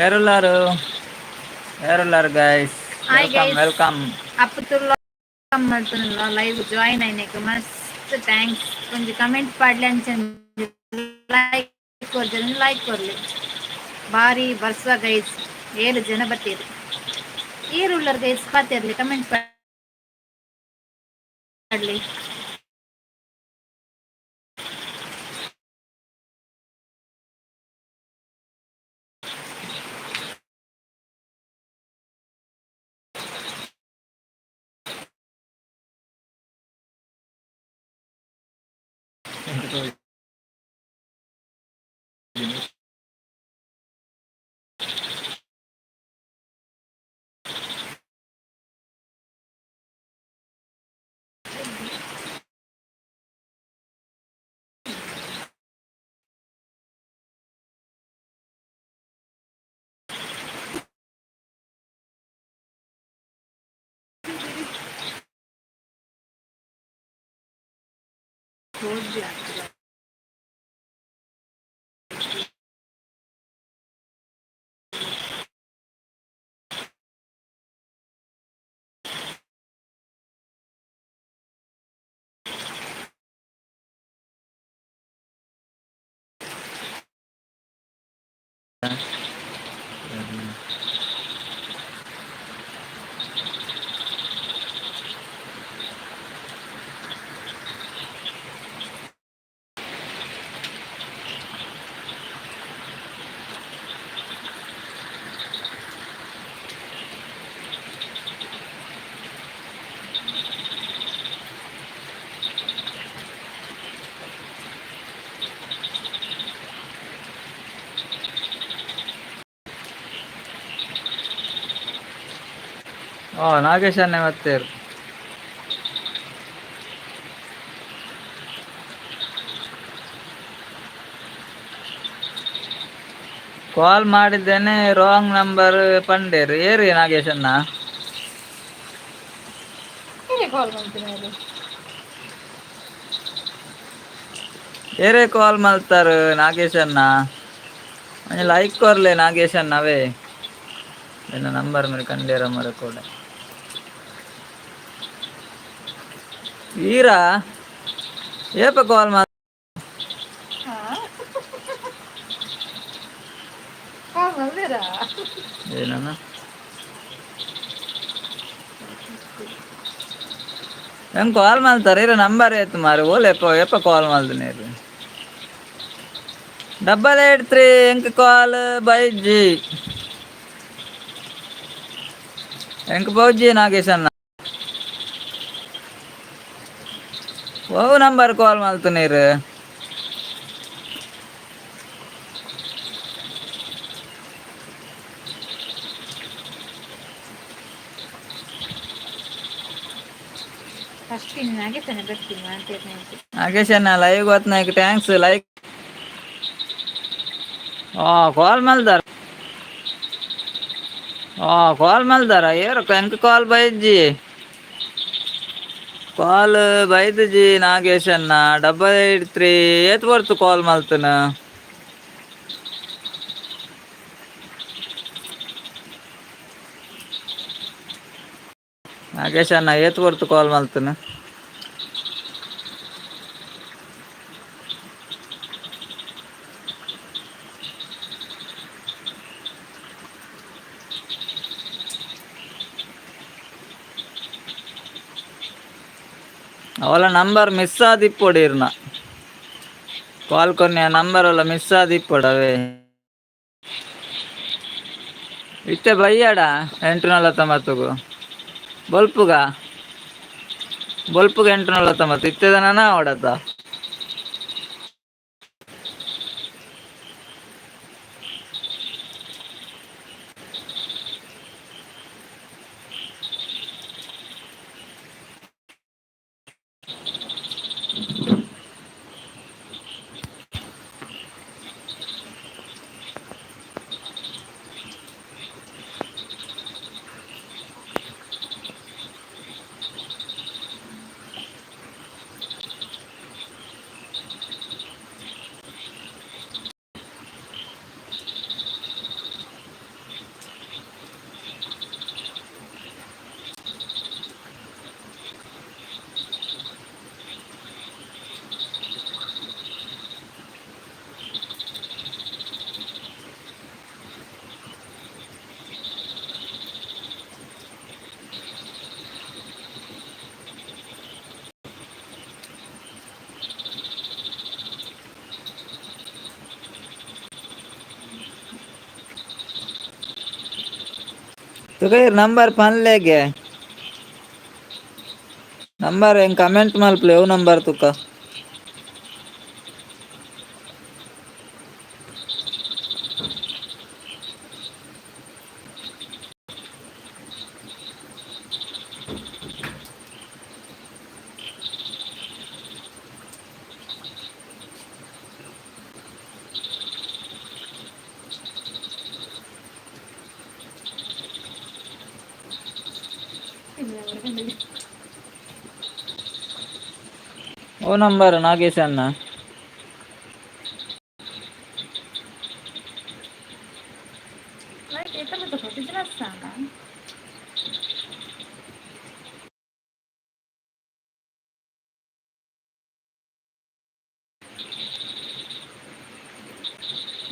ಏರುಲ್ಲಾರು ಏರುಲ್ಲಾರು guys? Hi welcome. Guys. Welcome. ಅಪ್ಪುತುಲ್ಲ ಮಲ್ತುಲ್ಲ ಲೈವ್ ಜಾಯಿನ್ ಆಯ್ನೆಕ್ ಮಸ್ತ್ thanks. ಒಂಜಿ ಕಮೆಂಟ್ ಪಾಡ್ಲೆ, ಅಂಚ ಲೈಕ್ ಕೊರ್ಜೆ, ಲೈಕ್ ಕೊರ್ಲಿ. ಬಾರಿ ಬರ್ಸ ಗೈಸ್. ಏಳು ಜನ ಬತ್ತೀರಿ. ಏರು ಉಳ್ಳರ್ ಗೈಸ್? ಪಾತೆರ್ಲಿ, ಕಮೆಂಟ್ ಪಾಡ್ಲಿ. ಓ ನಾಗೇಶ್ ಅಣ್ಣೆ ಮತ್ತೆ. ಕಾಲ್ ಮಾಡಿದ್ದೇನೆ, ರಾಂಗ್ ನಂಬರ್ ಪಂಡೇರು. ಏರಿ ನಾಗೇಶ್ ಅಣ್ಣ? ಕಾಲ್ ಮಾಡ್ತೀನಿ. ಏರೇ ಕಾಲ್ ಮಲ್ತಾರು ನಾಗೇಶ್ ಅಣ್ಣ? ಒಂಜಿ ಲೈಕ್ ಕೊರ್ಲೆ ನಾಗೇಶ್ ಅಣ್ಣ ಅವೇ. ಎನ್ನ ನಂಬರ್ ಮೇಲೆ ಕಂಡೇರ ಮರ ಕೂಡ. ಈರಾ ಏಪ ಕಾಲ್ ಮಾಲ್ ಕಾಲ್ ಮಲ್ದೇರಾ? ಏನಣ್ಣ ಹೆಂಗ್ ಕಾಲ್ ಮಲ್ತಾರ? ಇರ ನಂಬರ್ ಏತ್ ಮಾರಿ ಓಲ್ ಎಪ್ಪ ಎಪ್ಪ ಕಾಲ್ ಮಲ್ದಿನೇರು? 883 ಎಂಕ್ ಕಾಲ್ ಬೈಜಿ, ಎಂಕ್ ಬೌಜಿ ನಾಗೇಶ್ ಅಣ್ಣ. ಓ ನಂಬರ್ ಕಾಲ್ ಮಲ್ತುನೀರು? ಫಸ್ಟ್ ನಾಗೇಶನ ಬರ್ತೀನಿ ಅಂತ. ನಾಗೇಶ್ ಅಣ್ಣ ಲೈವ್ ಗೊತ್ತನಾಯ್ಕ, thanks. Like ಕಾಲ್ ಮಲ್ದಾರ, ಕಾಲ್ ಮಲ್ದಾರ ಏರು ಎಂಕ್ ಕಾಲ್ ಬೈಜ್ಜಿ, ಕಾಲ್ ಬೈದುಜಿ ನಾಗೇಶ್ ಅಣ್ಣ. 883 ಏತ್ ಬರ್ತು ಕಾಲ್ ಮಲ್ತನ? ನಾಗೇಶ್ ಅಣ್ಣ ಏತ್ ಬರ್ತು ಕಾಲ್ ಮಲ್ತನ? ಅವಳ ನಂಬರ್ ಮಿಸ್ ಆದಿಪ್ಪೊಡು, ಇರ್ನ ಕಾಲ್ ಕೊನ್ನೆ ನಂಬರ್ ಎಲ್ಲ ಮಿಸ್ ಆದಿಪ್ಪೊಡು ಅವೇ. ಇತ್ತೆ ಬಯ್ಯಾಡ 8:49ಕು ಬೊಲ್ಪುಗ, ಬೊಲ್ಪುಗ 8:49. ಇತ್ತೆದನ ಅವಡತ್ತ. ತುಕ ನಂಬರ್ ಪನ್ಲೆಗೆ, ನಂಬರ್ ಹೆಂಗ್ ಕಮೆಂಟ್ ಮಲ್ಪಲೆ, ಅವು ನಂಬರ್ ತುಕ. ಓ ನಂಬರ್ ನಾಗೇಶ್ ಅಣ್ಣ? ಲೈಕ್ ಎತ್ತ ಕೊಟ್ಟಿದ್ರ.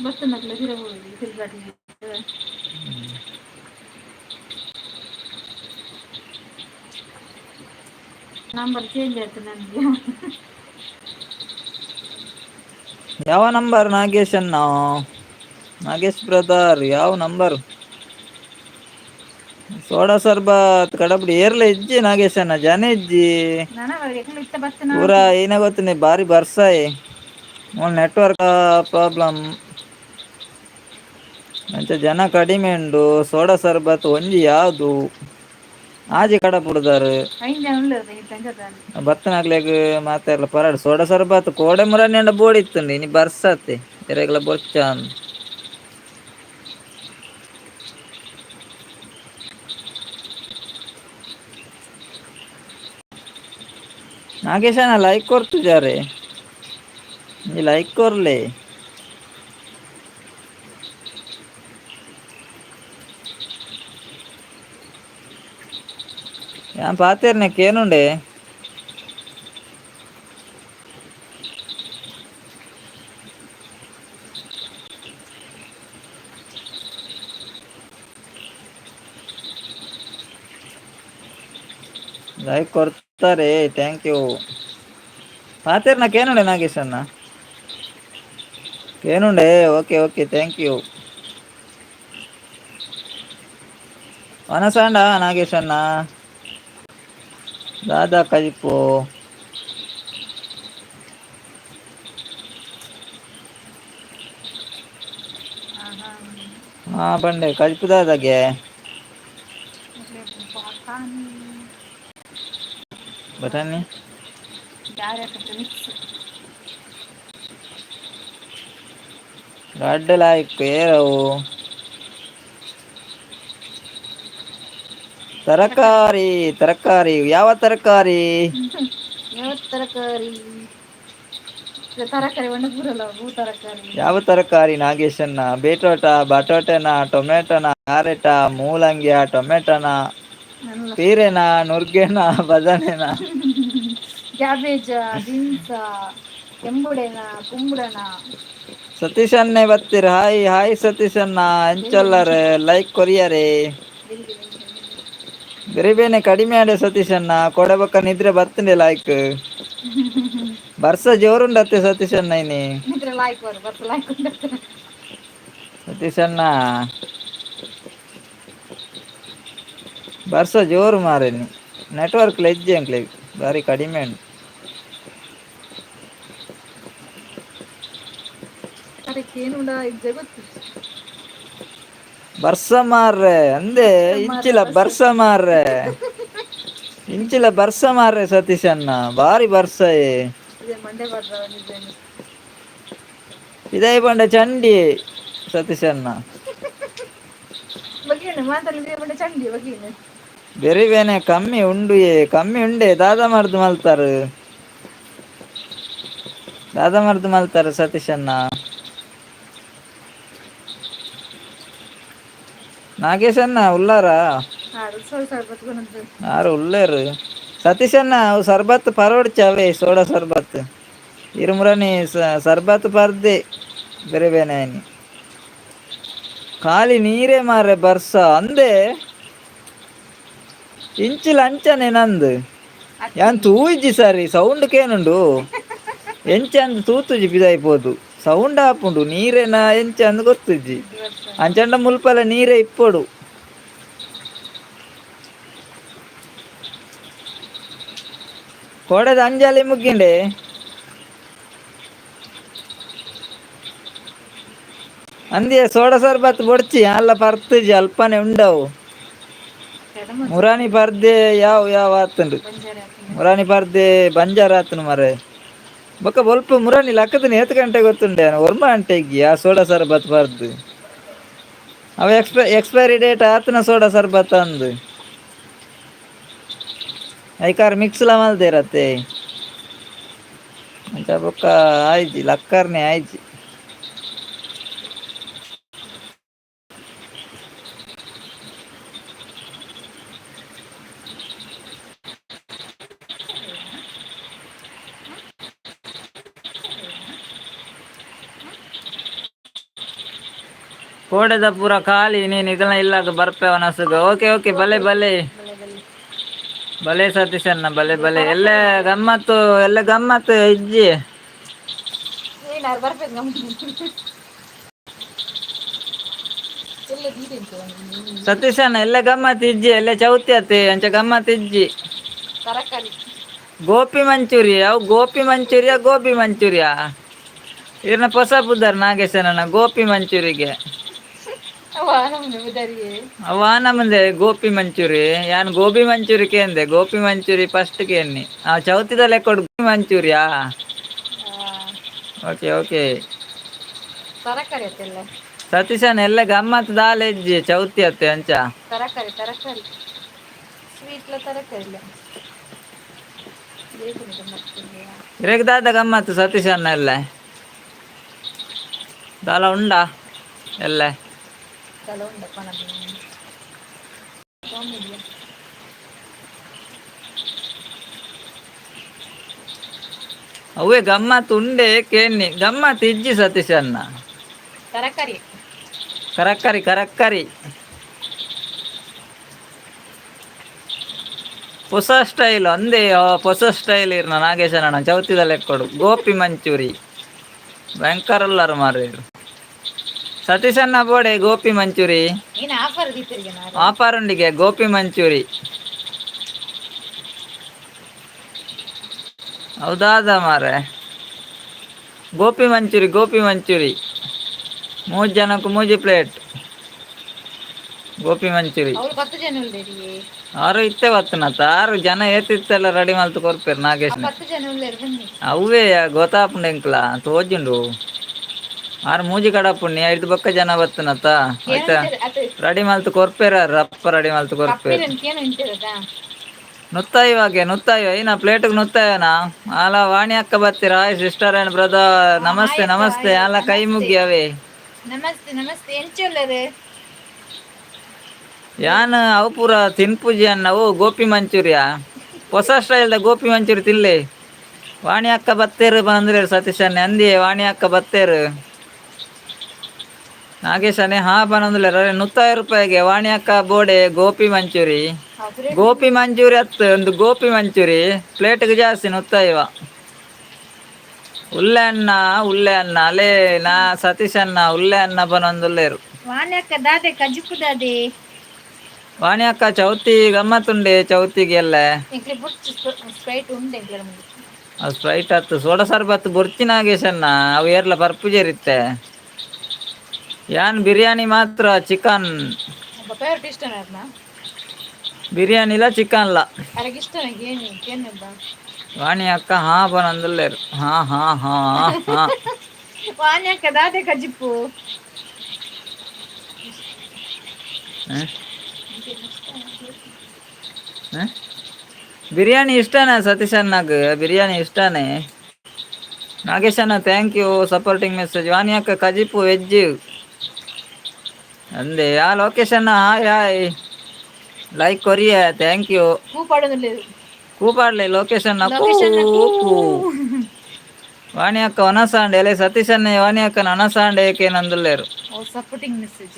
ಬರ್ತನಕ್ಲೆ ತಿರಬಹುದು ತಿರುಗಾಟಿ. ನಂಬರ್ ಚೇಂಜ್ ಆಯ್ತು ನನಗೆ. ಯಾವ ನಂಬರ್ ನಾಗೇಶ್ ಅಣ್ಣ? ನಾಗೇಶ್ ಬ್ರದರ್, ಯಾವ ನಂಬರ್? ಸೋಡಾ ಸರ್ಬತ್ ಕಡಬಡಿ ಏರ್ಲ ಇಜ್ಜಿ ನಾಗೇಶ್ ಅಣ್ಣ, ಜನ ಇಜ್ಜಿ. ನಾನು ಇತ್ತ ಬರ್ತನ. ಪೂರ ಏನ ಗೊತ್ತನೆ, ಬಾರಿ ಬರ್ಸಾಯಿ, ನೆಟ್ವರ್ಕ್ ಪ್ರಾಬ್ಲಮ್ ಅಂಚ ಜನ ಕಡಿಮೆ ಉಂಡು. ಸೋಡಾ ಸರ್ಬತ್ ಒಂಜಿ ಯಾವುದು ಆಜಿ ಕಡಪುಡ್ದಾರು. ಐದು ಜನ ಉಳ್ಳೇರು ಇತ್ತ. ಬತ್ತನಾಗ್ಲೆಗ್ ಮಾತೆರ್ಲ ಪರಾಡ್. ಸೋಡಾ ಸರ್ಬತ್ ಕೋಡೆ ಮುರನ್ಯಂಡ ಬೋಡಿ ಇತ್ತುಂಡು, ಇನಿ ಬರ್ಸತ್ತೆ ಎರೆಗ್ಲ ಬೊರ್ಚ. ನಾಗೇಶನ ಲೈಕ್ ಕೊಡ್ತಿದ್ದಾರೆ, ನೀ ಲೈಕ್ ಕೊರ್ಲೆ. ಯಾನ್ ಪಾತೆರ್ನೆ ಕೇನುಂಡೆ. ಲೈಕ್ ಕೊಡ್ತಾರೆ, thank you. ಪಾತೆರ್ನ ಕೇನುಂಡೆ ನಾಗೇಶ್ ಅಣ್ಣ, ಕೇನುಂಡೆ. Okay okay, thank you. ವನಸಾಂಡ Nagesh ಅಣ್ಣ, ದಾದಾ ಕಜಿಪು? ಹಾ ಬಂಡೆ ಕಜ್ಪುದಾದಾಗೆ. ಬಟಾಣಿ. ಬಟಾಣಿ. Carrot mix. ರಡ್ಡ್ ಲಾಯ್ಕ್ ಏರವು. ತರಕಾರಿ ತರಕಾರಿ, ಯಾವ ತರಕಾರಿ? ಯಾವ ತರಕಾರಿ? ತರಕಾರಿ ಒಣ ಪೂರಲ್ಲ ಹೂ ತರಕಾರಿ. ಯಾವ ತರಕಾರಿ ನಾಗೇಶನ್ನ? ಬೀಟ್ರೋಟ, ಬಟಾಟೆನಾ, ಟೊಮೆಟೊನಾ, ಕ್ಯಾರೆಟಾ, ಮೂಲಂಗಿಯ, ಟೊಮೆಟೊನಾ, ಪೀರೆನಾ, ನುರ್ಗೆನಾ, ಬದನೆನಾ? ಕ್ಯಾಬೇಜ, ಬೀನ್ಸ, ಕೆಂಬುಡೆನ, ಕುಂಬುಡನ. ಸತೀಶನ್ನೇ ಬರ್ತೀರ? ಹಾಯ್ ಹಾಯ್ ಸತೀಶಣ್ಣ, ಎಂಚೊಲ್ಲರೆ? ಲೈಕ್ ಕೊರಿಯರೆ. ಬೇರೆ ಕಡಿಮೆ ಆಡೆ ಸತೀಶಣ್ಣ, ಕೊಡಬಕ್ಕ ನಿದ್ರೆ ಬತ್ತಂಡೆ. ಲೈಕ್ ಬರ್ಸ ಜೋರುಂಡತ್ತೆ ಸತೀಶಣ್ಣ ಇನಿ. ನಿದ್ರೆ ಲಾಯ್ಕ್ ಬರ್ ಬರ್ಸ ಲಾಯ್ಕ್. ಸತೀಶಣ್ಣ, ಬರ್ಸ ಜೋರು ಮಾರೇನಿ. ನೆಟ್ವರ್ಕ್ ಲೆಜ್ಜಿ ಅಂಕ್ಲೆ, ಬಾರಿ ಕಡಿಮೆ ಉಂಟು. ಅದಕ್ಕೆ ಏನು ಜಗತ್ತು. ಬರ್ಸ ಮಾರ್ರೆ ಅಂದೆ ಇಂಚಿಲ ಬರ್ಸ ಮಾರ್ರೆ, ಇಂಚಿಲ ಬರ್ಸ ಮಾರ್ರೆ ಸತೀಶಣ್ಣ, ಬಾರಿ ಬರ್ಸ. ಮಂಡೆ ಬರ್ರ. ಇದೇ ಪಂಡ ಚಂಡಿ ಸತೀಶಣ್ಣ. ಬಗೇನು ಮಾತಾಡಲಿ ಬಂಡೆ ಚಂಡಿ ಬಗೇನು. ಬೇರೆ ಬೇನೆ ಕಮ್ಮಿ ಉಂಡು, ಕಮ್ಮಿ ಉಂಡೆ. ದಾದ ಮರ್ದು ಮಲ್ತಾರು, ದಾದ ಮರ್ದು ಮಲ್ತಾರ ಸತೀಶಣ್ಣ? ನಾಗೇಶಣ್ಣ ಉಲ್ಲಾರ? ಆರು ಉಲ್ಲೇರು ಸತೀಶಣ್ಣ. ಅವು ಸರ್ಬತ್ ಪರೋಡ್ಚ, ಅವೇ ಸೋಡಾ ಸರ್ಬತ್ ಇರುಮುರನಿ ಸರ್ಬತ್ ಪರ್ದೆ. ಬೇರೆ ಬೇನೆ ಖಾಲಿ ನೀರೇ ಮಾರ್ರೆ. ಬರ್ಸ ಅಂದೆ ಇಂಚಿಲ ಅಂಚನೆ ನಂದು ಯಾನ್ ತೂಯಿಜಿ ಸರಿ. ಸೌಂಡ್ ಕೇನುಂಡು, ಎಂಚ ಅಂದ್ ತೂತುಜಿ. ಪಿದಾಯ್ಪೋದು ಸೌಂಡ್ ಆಪುಂಡು. ನೀರೇನ ಎಂಚ ಅಂದ್ ಗೊತ್ತುಜ್ಜಿ. ಅಂಚಂಡ ಮುಲ್ಪಲ ನೀರೇ ಇಪ್ಪೊಡು. ಕೋಡೆದ ಅಂಜಾಲಿ ಮುಗ್ಗಿಂಡೆ. ಅಂದಿಯ ಸೋಡ ಸರ್ಬತ್ ಬೊಡ್ಚಿ ಅಲ್ಲ, ಪರ್ತುಜಿ, ಅಲ್ಪನೆ ಉಂಡವು. ಮುರಾನಿ ಪರ್ದೆ ಯಾವ ಯಾವ ಆತುಂಡು. ಮುರಾನಿ ಪರ್ದೆ ಬಂಜಾರ ಆತನು ಮರೆ. ಬೊಕ್ಕ ಬೊಲ್ಪ ಮುರಾನಿ ಲಕ್ಕದ ಏತ್ ಗಂಟೆ ಗೊತ್ತುಂಡೆ? ಒರ್ಂಬ ಗಂಟೆಗೆ ಆ ಸೋಡಾ ಸರ್ಬತ್ ಪರ್ದು. ಅವ ಎಕ್ಸ್ಪೈರಿ ಡೇಟ್ ಆತನ ಸೋಡಾ ಸರ್ಬತ್ ಅಂದು. ಐಕಾರ್ ಮಿಕ್ಸ್ಲ ಮಲ್ದೇರತ್ತೆ ಅಂಚ. ಬೊಕ್ಕ ಆಯ್ಜಿ, ಲಕ್ಕರ್ನೆ ಆಯ್ಜಿ. ಕೋಡೆದ ಪೂರ ಖಾಲಿ. ನೀನು ಇದನ್ನ ಇಲ್ಲಾಗ ಬರ್ಪೇವ ನಸುಗ. ಓಕೆ ಓಕೆ, ಬಲೆ ಬಲೆ ಬಲೆ ಸತೀಶಣ್ಣ, ಬಲೆ ಬಲೆ. ಎಲ್ಲ ಗಮ್ಮತ್ತು, ಎಲ್ಲ ಗಮ್ಮತ್ತು ಇಜ್ಜಿ. ಸತೀಶಣ್ಣ, ಎಲ್ಲ ಗಮ್ಮತ್ತು ಇಜ್ಜಿ. ಎಲ್ಲ ಚೌತಿ ಅತ್ತೆ, ಅಂಚ ಗಮ್ಮತ್ತು ಇಜ್ಜಿ. ಗೋಪಿ ಮಂಚೂರಿ ಅವು ಗೋಪಿ ಮಂಚೂರಿಯಾ, ಗೋಬಿ ಮಂಚೂರಿಯಾ? ಇರ್ನ ಹೊಸ ಪುದರ್ ನಾಗೇಶನ ಗೋಪಿ ಮಂಚೂರಿಗೆ. ಅವ ನಮ್ಮಂದೆ ಗೋಪಿ ಮಂಚೂರಿ. ಯಾನ್ ಗೋಬಿ ಮಂಚೂರಿ ಕೇಂದೆ, ಗೋಪಿ ಮಂಚೂರಿ ಫಸ್ಟ್ ಕೇನ್ನಿ. ಆ ಚೌತಿದ ಲೆಕ್ಕೊಡು ಗೋಬಿ ಮಂಚೂರಿಯಾ? Okay okay. ತರಕಾರಿ ಅತ್ತೆಲ್ಲ. ಸತೀಶನ್, ಎಲ್ಲ ಗಮ್ಮತ್ ದಾಲ ಇಜ್ಜಿ ಚೌತಿ ಅತ್ತೆ ಅಂಚ. ತರಕಾರಿ ತರಕಾರಿ, ಸ್ವೀಟ್ಲ ತರಕಾರಿ ಇಲ್ಲ. ಇರೆಗ್ ದಾದ ಗಮ್ಮತ್ತು ಸತೀಶಣ್ಣ? ಎಲ್ಲ ದಾಲ ಉಂಡಾ ಎಲ್ಲ? ತಲ ಉಂಡಪ್ಪ ನಮಗೆ. ಅವೇ ಗಮ್ಮತ್ ಉಂಡೆ ಕೇನ್ನಿ, ಗಮ್ಮತ್ ಇಜ್ಜಿ ಸತೀಶಣ್ಣ. ತರಕಾರಿ. ಕರಕ್ಕರಿ ಕರಕ್ಕರಿ, ಹೊಸ ಸ್ಟೈಲ್ ಅಂದೇ, ಹೊಸ ಸ್ಟೈಲ್ ಇರ್ನ ನಾಗೇಶನ ಚೌತಿದ ಲೆಕ್ಕೊಡು ಗೋಪಿ ಮಂಚೂರಿ. ಭಯಂಕರ ಅಲ್ಲಾರ ಮಾರ್ರೆ. ಸತೀಶಣ್ಣ, ಬೋಡೆ ಗೋಪಿ ಮಂಚೂರಿ. ಏನು ಆಫರ್ ದೀತರಿಗೆ? ಆಫರ್ ಉಂಡಿಗೆ ಗೋಪಿ ಮಂಚೂರಿ. ಹೌದಾದ ಮಾರೆ? ಗೋಪಿ ಮಂಚೂರಿ, ಗೋಪಿ ಮಂಚೂರಿ ಮೂರು ಜನಕ್ಕೆ ಮೂಜಿ ಪ್ಲೇಟ್. Gopi manchurian. ಅವ್ರು 10 ಜನ ಉಲ್ಲೇರಿ. ಆರು ಇತ್ತೆ ಬತ್ತನತ್ತ ಆರು ಜನ ಏತಿತ್ತೆಲ್ಲ ರೆಡಿ ಮಲ್ತು ಕೊರ್ಪೇರು ನಾಗೇಶ್ನ. 10 ಜನ ಉಲ್ಲೇರು ಬನ್ನಿ. ಅವೇ ಗೊತ್ತಾಪುಂಡು ಎಂಕ್ಲ ತೋಜುಂಡು ಆರು ಮೂಜಿ ಕಡಪುಣ್ಣಿ ಐದು ಬೊಕ್ಕ ಜನ ಬತ್ತನತ್ತ ಆಯ್ತಾ? Ready ಮಲ್ತು ಕೊರ್ಪೇರ ರಪ್ಪ ready ಮಲ್ತು ಕೊರ್ಪೇರು. ನುತ್ತಾಯಿವಾಗೆ ನುತ್ತಾಯಿವ ಏನ ಪ್ಲೇಟ್ಗೆ ನುತ್ತಾಯನಾ ಅಲ್ಲ. ವಾಣಿ ಅಕ್ಕ ಬತ್ತೀರ? Hi sister and brother, namaste namaste. ಅಲ್ಲ ಕೈ ಮುಗ್ಗಿ ಅವೇ. ನಮಸ್ತೆ ನಮಸ್ತೆ, ಎಂಚುಲ್ಲರು? ಯಾನ್ ಅವು ಪೂರ ತಿನ್ಪುಜಿ ಅನ್ನವು ಗೋಪಿ ಮಂಚೂರಿಯಾ, ಹೊಸ ಸ್ಟೈಲ್ದ ಗೋಪಿ ಮಂಚೂರಿ ತಿನ್ಲೆ. ವಾಣಿ ಅಕ್ಕ ಬತ್ತೇರು ಬಂದ್ರೆ ಸತೀಶ್ ಅಣ್ಣೆ ಅಂದಿಯೇ. ವಾಣಿ ಅಕ್ಕ ಬತ್ತೇರು, ನಾಗೇಶ್ ಅಣ್ಣೆ ಹಾ ಬನಂದ್ರೆ. 100 ರೂಪಾಯಿಗೆ ವಾಣಿ ಅಕ್ಕ ಬೋಡೆ ಗೋಪಿ ಮಂಚೂರಿ. ಗೋಪಿ ಮಂಚೂರಿ ಅತ್ತು ಒಂದು ಗೋಪಿ ಮಂಚೂರಿ ಪ್ಲೇಟ್ಗೆ ಜಾಸ್ತಿ ನುತ್ತಾಯಿವ. ಉಲ್ಲೆ ಅನ್ನ ಉಲ್ಲೆ ಅನ್ನ ಅಲೇ ನಾ ಸತೀಶ್ ಅಣ್ಣ ಉಲ್ಲೆ ಅನ್ನ ಬನೊಂದುಲ್ಲೇರು. ವಾಣಿ ಅಕ್ಕ ದಾದೆ ಕಜಿಪು ದಾದೆ? ವಾಣಿ ಅಕ್ಕ ಚೌತಿ ಗಮ್ಮತ್ತುಂಡೆ ಚೌತಿಗೆ ಎಲ್ಲ. ಸ್ಪ್ರೈಟ್ ಉಂಡೆ. ಅದು ಸ್ಪ್ರೈಟ್ ಹತ್ತು ಸೋಡಾ ಸರ್ಬತ್ ಬೊರ್ಚಿ ನಾಗೇಶ್ ಅಣ್ಣ, ಅವು ಏರ್ಲ ಪರ್ಪುಜೇರಿತ್ತೆ. ಯಾನ್ ಬಿರಿಯಾನಿ ಮಾತ್ರ, ಚಿಕನ್. ಇಷ್ಟ? ಬಿರಿಯಾನಿಲ ಚಿಕನ್ಲ. ಇಷ್ಟ. ವಾಣಿ ಅಕ್ಕ ಹಾ ಬನಂದುಲ್ಲೇರು, ಹಾ ಹಾ ಹಾ ಹಾ. ವಾಣಿ ಅಕ್ಕ ದಾದೆ ಕಜಿಪು? ಹ? ಹ? ಬಿರಿಯಾನಿ ಇಷ್ಟನಾ ಸತೀಶ್ ಅಣ್ಣಗ್? ಬಿರಿಯಾನಿ ಇಷ್ಟನೇ. ನಾಗೇಶ್ ಅಣ್ಣ thank you supporting message. ವಾಣಿ ಅಕ್ಕ ಕಜಿಪು ವೆಜ್ ಅಂದೆ. ಆ ಲೋಕೇಶ್ ಅಣ್ಣ hi hi, like Korea, thank you. ಕೂಪಾಡ್ಲೆ Lokesh ಅಣ್ಣ ಕೂ ಕೂ. ವಾಣಿ ಅಕ್ಕ ಒನಸಾಂಡೆ ಎಲೆ ಸತೀಶ್ ಅಣ್ಣ ವಾಣಿ ಅಕ್ಕನ ಒನಸಾಂಡೆ ಏಕೆ ನಂದುಲ್ಲೇರು. Supporting message.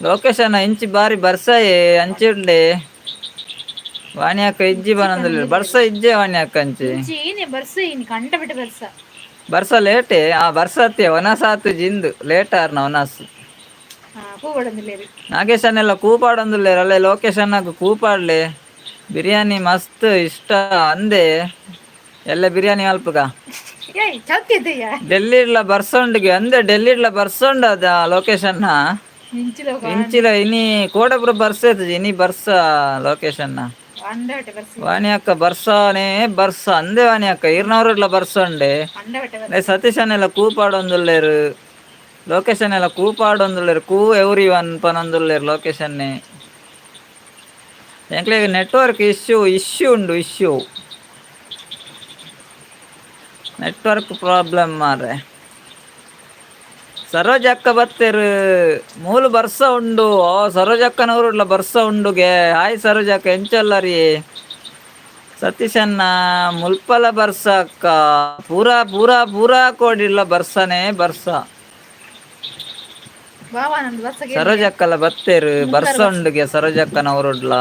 Lokesh ಅಣ್ಣ ಇಂಚಿ ಬಾರಿ ಬರ್ಸಾಯೆ ಅಂಚಿಂಡೆ. ವಾಣಿ ಅಕ್ಕ ಇಜ್ಜಿ ಬನಂದುಲ್ಲೇರು. ಬರ್ಸ ಇಜ್ಜೆ ವಾಣಿ ಅಕ್ಕ ಅಂಚಿ? ಏನೇ ಬರ್ಸ ಇನ್ ಕಂಡ ಬಿಟ್ಟ ಬರ್ಸ. ಬರ್ಸ ಲೇಟೆ. ಆ ಬರ್ಸತ್ತೆ ಒನಸಾತು ಜಿಂದು ಲೇಟ್ ಆರ್ನ ಒನಸ್. ನಾಗೇಶ್ ಅನ್ನೆಲ್ಲ ಕೂಪಾಡೊಂದುಲ್ಲೇರು ಅಲ್ಲೇ. ಲೋಕೇಶ್ ಅಣ್ಣಗ್ ಕೂಪಾಡ್ಲೆ. ಬಿರಿಯಾನಿ ಮಸ್ತ್ ಇಷ್ಟ ಅಂದೆ. ಎಲ್ಲ ಬಿರಿಯಾನಿ ಅಲ್ಪಗ. ಡೆಲ್ಲಿಡ್ಲ ಬರ್ಸೊಂಡಿಗೆ ಅಂದೆ, ಡೆಲ್ಲಿಡ್ಲ ಬರ್ಸೊಂಡ ಅದ ಲೋಕೇಶ್ ಅಣ್ಣ. ಇಂಚಿಲ ಇನಿ ಕೋಡಪುರ ಬರ್ಸ ಇನಿ ಬರ್ಸ ಲೋಕೇಶ್ ಅಣ್ಣ. ವಾಣಿ ಅಕ್ಕ ಬರ್ಸಾನೆ ಬರ್ಸ ಅಂದೆ. ವಾಣಿ ಅಕ್ಕ ಈರ್ನವ್ರಡ್ಲ ಬರ್ಸೊಂಡೆ. ಸತೀಶ್ ಅನ್ನೆಲ್ಲ ಕೂಪಾಡೊಂದುಲ್ಲೇರು. ಲೋಕೇಶ್ ಅನ್ನೆಲ್ಲ ಕೂಪಾಡೊಂದುಲ್ಲೇರು. ಕೂ ಎವ್ರಿ ಒನ್ ಪನೊಂದುಲ್ಲೇರು ಲೋಕೇಶ್ ಅನ್ನೆ. ಎಂಕ್ಲೆಗ್ network issue issue ಉಂಡು, issue, network problem ಮಾರ್ರೆ. ಸರೋಜಕ್ಕ ಬತ್ತೇರು. ಮೂಲು ಬರ್ಸ ಉಂಡು. ಓ ಸರೋಜಕ್ಕನವರುಡ್ಲ ಬರ್ಸ ಉಂಡುಗೆ. ಹಾಯ್ ಸರೋಜಕ್ಕ, ಎಂಚಲ್ಲರಿ? ಸತೀಶಣ್ಣ ಮುಲ್ಪಲ ಬರ್ಸ ಅಕ್ಕ, ಪೂರಾ ಪೂರಾ ಪೂರಾ ಕೋಡಿಲ್ಲ ಬರ್ಸನೆ ಬರ್ಸ. ಸರೋಜಕ್ಕಲ್ಲ ಬತ್ತೇರು, ಬರ್ಸ ಉಂಡುಗೆ ಸರೋಜಕ್ಕನವರುಡ್ಲ.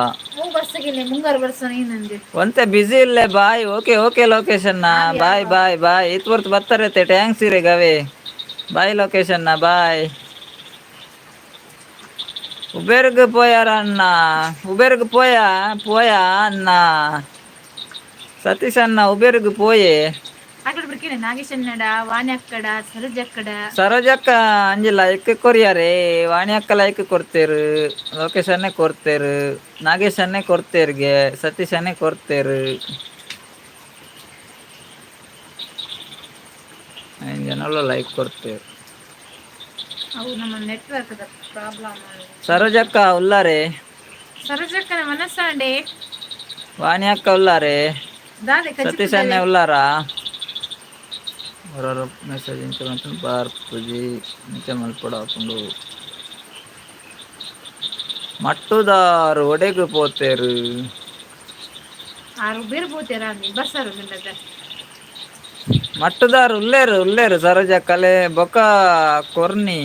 ಒಂತೆ ಬಿಸಿ ಇಲ್ಲೇ. Bye. Okay okay Lokesh ಅಣ್ಣ, ಬಾಯ್ ಬಾಯ್ ಬಾಯ್. ಇತ್ ಬರ್ತು ಬತ್ತಾರೆ. Thanks ಇರೇ ಗವೆ. ಬಾಯ್ ಲೋಕೇಶ್ ಅಣ್ಣ, ಬಾಯ್. ಉಬೇರ್ಗ್ ಪೋಯಾರ ಅಣ್ಣ? ಉಬೇರ್ಗ್ ಪೋಯಾ ಪೋಯಾ ಅಣ್ಣ? ಸತೀಶ್ ಅಣ್ಣ ಉಬೇರ್ಗ್ ಪೋಯೆ. ನಾಗೇಶ್ ವಾಣಿ ಅಕ್ಕಡ ಸರೋಜಕ್ಕಡ. ಸರೋಜಕ್ಕ ಅಂಜಿ ಲೈಕ್ ಕೊರಿಯಾರೆ. ವಾಣಿ ಅಕ್ಕ ಲೈಕ್ ಕೊಡ್ತೇರು, ಲೋಕೇಶ್ ಅಣ್ಣೆ ಕೊಡ್ತೇರು, ನಾಗೇಶ್ ಅಣ್ಣೆ ಕೊಡ್ತೇರ್ಗೆ, ಸತೀಶ್ ಅಣ್ಣೆ ಕೊಡ್ತೇರು. ಐದು ಜನಲ ಲೈಕ್ ಕೊಡ್ತೇರು. ಅವು ನಮ್ಮ ನೆಟ್ವರ್ಕ್ ಪ್ರಾಬ್ಲಮ್. ಸರೋಜಕ್ಕ ಉಲ್ಲಾರೆ? ಸರೋಜಕ್ಕನ ಮನಸ್ಸಾಂಡೆ. ವಾಣಿ ಅಕ್ಕ ಉಲ್ಲಾರೆ? ಸತೀಶ್ ಅಣ್ಣೆ ಉಲ್ಲಾರಾ? ಹೊರೊರ ಮೆಸೇಜ್ ಇಂಚ ಮಂತುಂಡು ಬಾರ್ಪುಜಿ, ಇಂಚ ಮಲ್ಪೊಡಾಪುಂಡು. ಮಟ್ಟುದಾರು ಒಡೆಗ್ ಪೋತೇರು? ಆರು ಬೇರೆ ಪೋತೇರ ಬಸ್ಸಾರು. ಮಟ್ಟುದಾರು ಉಲ್ಲೇರು ಉಲ್ಲೇರು ಸರೋಜಕ್ಕಲೆ. ಬೊಕ ಕೊರ್ನಿ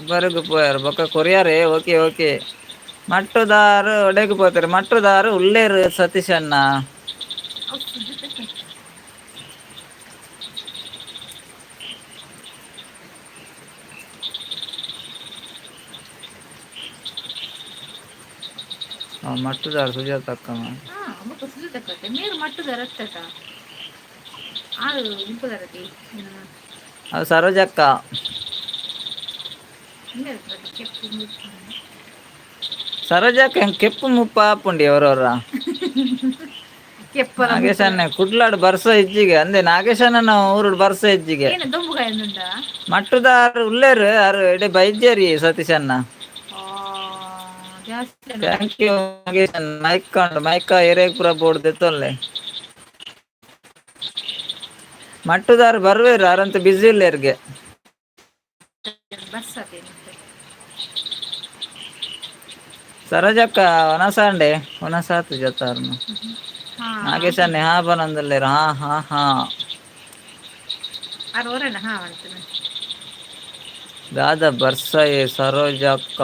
ಬರಗು ಪೋಯಾರು ಬೊಕ ಕೊರಿಯಾರೆ. Okay okay. ಮಟ್ಟುದಾರು ಒಡೆಗ್ ಪೋತೇರು? ಮಟ್ಟುದಾರು ಉಲ್ಲೇರು ಸತೀಶ್ ಅಣ್ಣ. ಮಟ್ಟುದಾರು ಸುಜಾತ ಅಕ್ಕ. ಬೊಕ ಸುಜಾತ ಮೇರು ಮಟ್ಟುದಾರ ಅತ್ತಟ ಆರು ಮುಪ್ಪದಾರತಿ. ಅದು ಸರೋಜಕ್ಕ. ಕೆಪ್ಪು. ಸರೋಜಕ್ಕ ಕೆಪ್ಪು ಮುಪ್ಪ ಆಪುಂಡಿ ಅವರವರ. ಕೆಪ್ಪಲ. ನಾಗೇಶಣ್ಣ, ಕುಡ್ಲಾಡು ಬರ್ಸ ಇಜ್ಜಿಗೆ ಅಂದೆ. ನಾಗೇಶಣ್ಣ ಊರುಡು ಬರ್ಸ ಇಜ್ಜಿಗೆ. ಏನು ದೊಂಬುಗಾಯನುಂಡ? ಮಟ್ಟುದಾರು ಉಲ್ಲೇರು, ಆರು ಎಡೆ ಬೈದ್ಯರಿ ಸತೀಶಣ್ಣ. ಜಾಸ್ತಿ. Thank you ನಾಗೇಶಣ್ಣ. ಮೈಕ್ ಕಂಡು ಮೈಕ ಎರೇಗ್ ಪೂರ ಬೋರ್ಡ್ ದೆತ್ತೊಲ್ಲೆ. ಮಟ್ಟುದಾರು ಬರ್ವೇರು, ಆರಂತ ಬಿಸಿ ಇಲ್ಲೇರ್ಗೆ. ಬಸ್ ಅದೇ. ಸರೋಜಕ್ಕ ಒನಸಾಂಡೆ ಒನಸಾತು ಜತಾರ್ನು. ಹಾ. ನಾಗೇಶಣ್ಣ ಹಾ ಬನಂದಲ್ಲೇರು. ಹಾ ಹಾ ಹಾ. ಆರು ಓರಣ ಹಾ ಅಂತಾನೆ. ದಾದ ಬರ್ಸ ಸರೋಜಕ್ಕ.